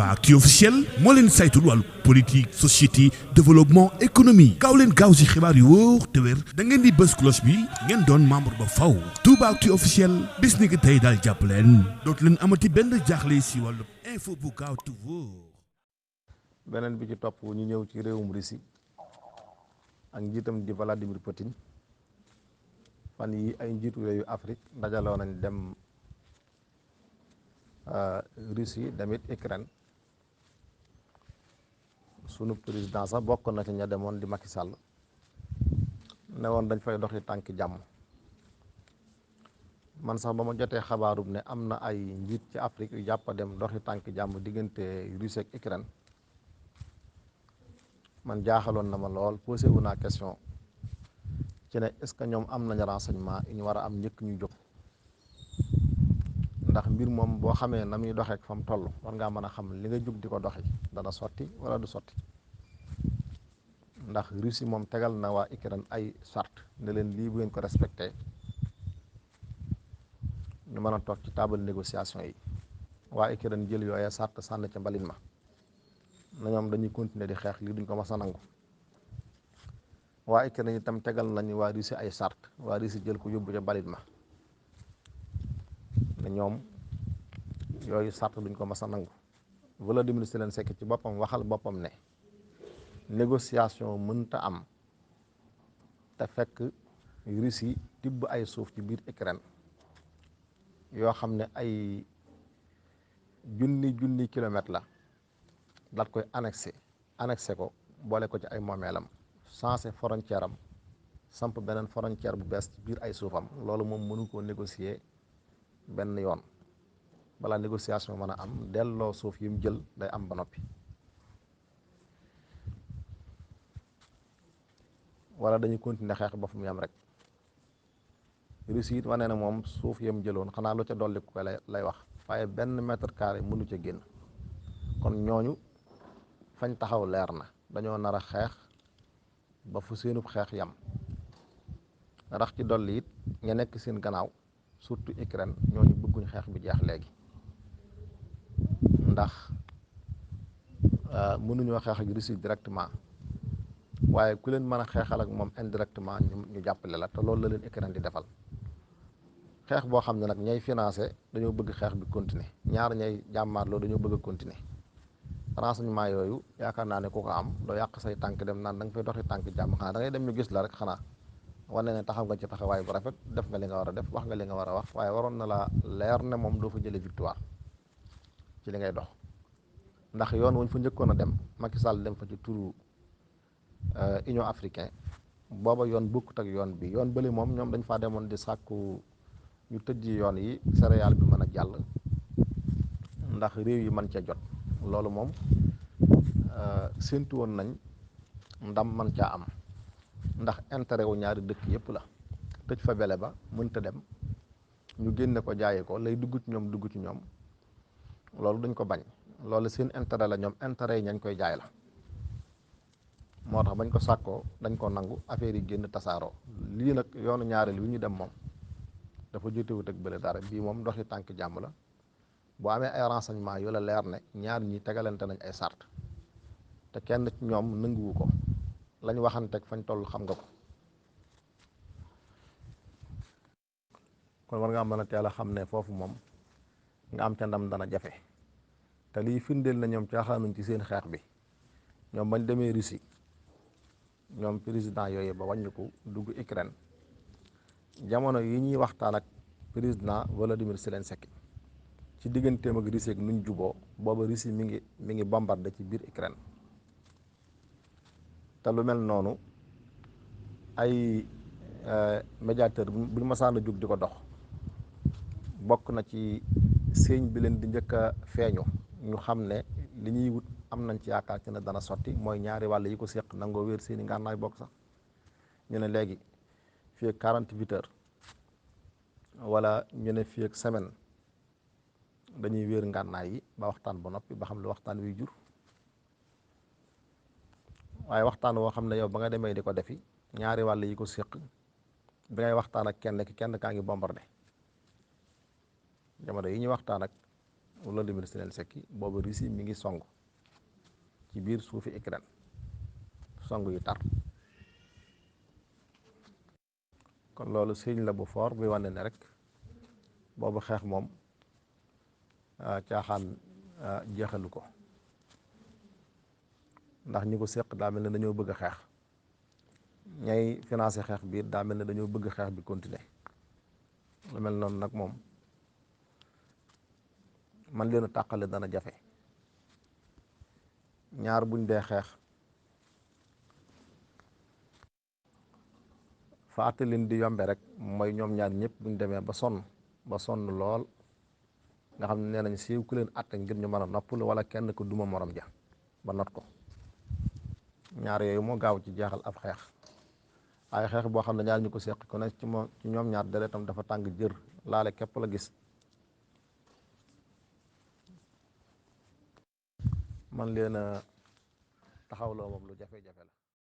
Toubaactu officiel moo leen saytul wàllu politique société développement économie gaaw leen gaaw si xibaar yu wóor te wér da ngeen di bës cloche bi ngeen doon membre ba faw Toubaactu officiel bis ni ki tey daal jàpp leen dootu leen amati benn jaaxle si wàllu info bu gaaw te wóor. beneen bi ci topp ñu ñëw ci réewum Russie ak njiitam di Vladimir Poutine fan yi ay njiitu réewu Afrique dajaloo nañ dem Russie damit Ukraine sunu président sax bokk na ci ña demoon di Macky Sall ne woon dañ fay doxi tànki jàmm man sax ba ma jotee xabaarub ne am na ay njiit ci Afrique yu jàpp dem doxi tànki jàmm diggante Russie ak Ukraine man jaaxaloon na ma lool posé wu naa question ci ne est-ce que ñoom am nañu renseignement yu ñu war a am njëkk ñu jóg ndax mbir moom boo xamee na muy doxeek fa mu toll war ngaa mën a xam li nga jóg di ko doxi dana sotti wala du sotti ndax Russie moom tegal na waa Ukraine ay charte ne leen lii bu ngeen ko respecté ñu mën a toog ci table négociation yi waa Ukraine jël yooya charte sànn ca mbalit ma na ñoom dañuy continuer di xeex lii duñ ko mas a nangu waa Ukraine itam tegal nañu waa Russie ay charte waa Russie jël ko yóbbu ca mbalit ma ne ñoom yooyu charte duñ ko mas a nangu Volodymyr Zelensky ci boppam waxal boppam ne négociation mënta am te fekk Russie tibb ay suuf ci biir Ukraine yoo xam ne ay junni kilomètre la daat koy annexé ko boole ko ci ay moomeelam changé frontière am samp beneen frontière bu bees ci biir ay suufam loolu moom mënu koo négocier benn yoon balaa négociation mën a am delloo suuf yi mu jël day am ba noppi wala dañuy continuer xeex ba fu mu yam rek Russie it wane na moom suuf yam jëloon xanaa lu ca dolli ko lay wax waaye benn mètre carré mënu ca génn kon ñooñu fañ taxaw leer na dañoo nar a xeex ba fu seenub xeex yam rax ci dolli it ña nekk seen gannaaw surtout Ukraine ñooñu bëgguñ xeex bi jeex léegi ndax mënuñoo xeex ak Russie directement waaye ku leen mën a xeexal ak moom indirectement ñu jàppale la te loolu la leen Ukraine di defal xeex boo xam ne nag ñay financé dañoo bëgg xeex bi continuer ñaar ñay jàmmaarloo dañoo bëgg a continuer renseignement yooyu yaakaar naa ne ku ko am doo yàq say tànk dem naan da nga fay doxi tànk jàmm xanaa da ngay dem ñu gis la rek xanaa wane ne taxaw nga ci taxawaay bu rafet def nga li nga war a def wax nga li nga war a wax waaye waroon na la leer ne moom doo fa jële victoire ci li ngay dox ndax yoon wuñ fa njëkkoon a dem Macky Sall dem fa ci turu Union africain booba yoon bokkut ak yoon bi yoon bële moom ñoom dañ faa demoon di sàkku ñu tëjji yoon yi céréale bi mën a jàll ndax réew yi mën cee jot loolu moom séentu woon nañ ndam man caa am ndax intérêt wu ñaari dëkk yëpp la tëj fa bele ba mënta dem ñu génne ko jaaye ko lay dugg ci ñoom dugg ci ñoom loolu duñ ko bañ loolu seen intérêt la ñoom intérêt yi ñañ koy jaay la moo tax bañ ko sàkkoo dañ ko nangu affaire yi génn tasaaroo lii nag yoonu ñaareel wi ñu dem moom dafa jotewut ak bële dara bii moom doxi tànk jàmm la boo amee ay renseignement yu la leer ne ñaar ñi tegalante nañ ay sart te kenn ci ñoom nanguwu ko lañ waxanteeg fañ toll xam nga ko kon war nga mën a teel a xam ne foofu moom nga am ca ndam dana jafe te lii firndeel na ñoom caaxaanuñ ci seen xeex bi ñoom bañ demee Russie ñoom président yooyu ba wàññiku dugg Ukraine jamono yi ñuy waxtaan ak président Volodymyr Zelensky ci digganteem ak Russie ak nuñ juboo booba Russie mi ngi bombardé ci biir Ukraine te lu mel noonu ay médiateur bu ñu masaan a jóg di ko dox bokk na ci séñ bi leen di njëkk a feeñu ñu xam ne li ñuy wut am nañ ci yaakaar ci ne dana sotti mooy ñaari wàll yi ko séq nangoo wéer seeni ngànnaay bokk sax ñu ne léegi fii ak 48 heures wala ñu ne fii ak semaine dañuy wéer ngànnaay yi ba waxtaan ba noppi ba xam lu waxtaan wi jur waaye waxtaan woo xam ne yow ba nga demee di ko defi ñaari wàll yi ko séq bi ngay waxtaan ak kenn kaa ngi bombardé jamono yi ñuy waxtaan ak Volodymyr Zelensky boobu Russie mi ngi song ci biir suufi Ukraine song yu tar kon loolu signe la bu fort bi wane ne rek boobu xeex moom caaxaan jeexalu ko ndax ñi ko séq daa mel ne dañoo bëgg a xeex ñay financé xeex bi daa mel ne dañoo bëgg xeex bi continuer lu mel noonu nag moom man leen a tàqale dana jafe ñaar buñ dee xeex fa àtte leen di yombe rek mooy ñoom ñaar ñëpp buñ demee ba sonn lool nga xam ne nee nañ siiw ku leen àtte ngir ñu mën a noppalu wala kenn ko duma morom ja ba not ko ñaar yooyu moo gaaw ci jeexal ab xeex waaye xeex boo xam ne ñaar ñu ko seq ku ne ci ñoom ñaar deretam dafa tàng jër laale képp la gis man leen a taxawloo moom lu jafe-jafe la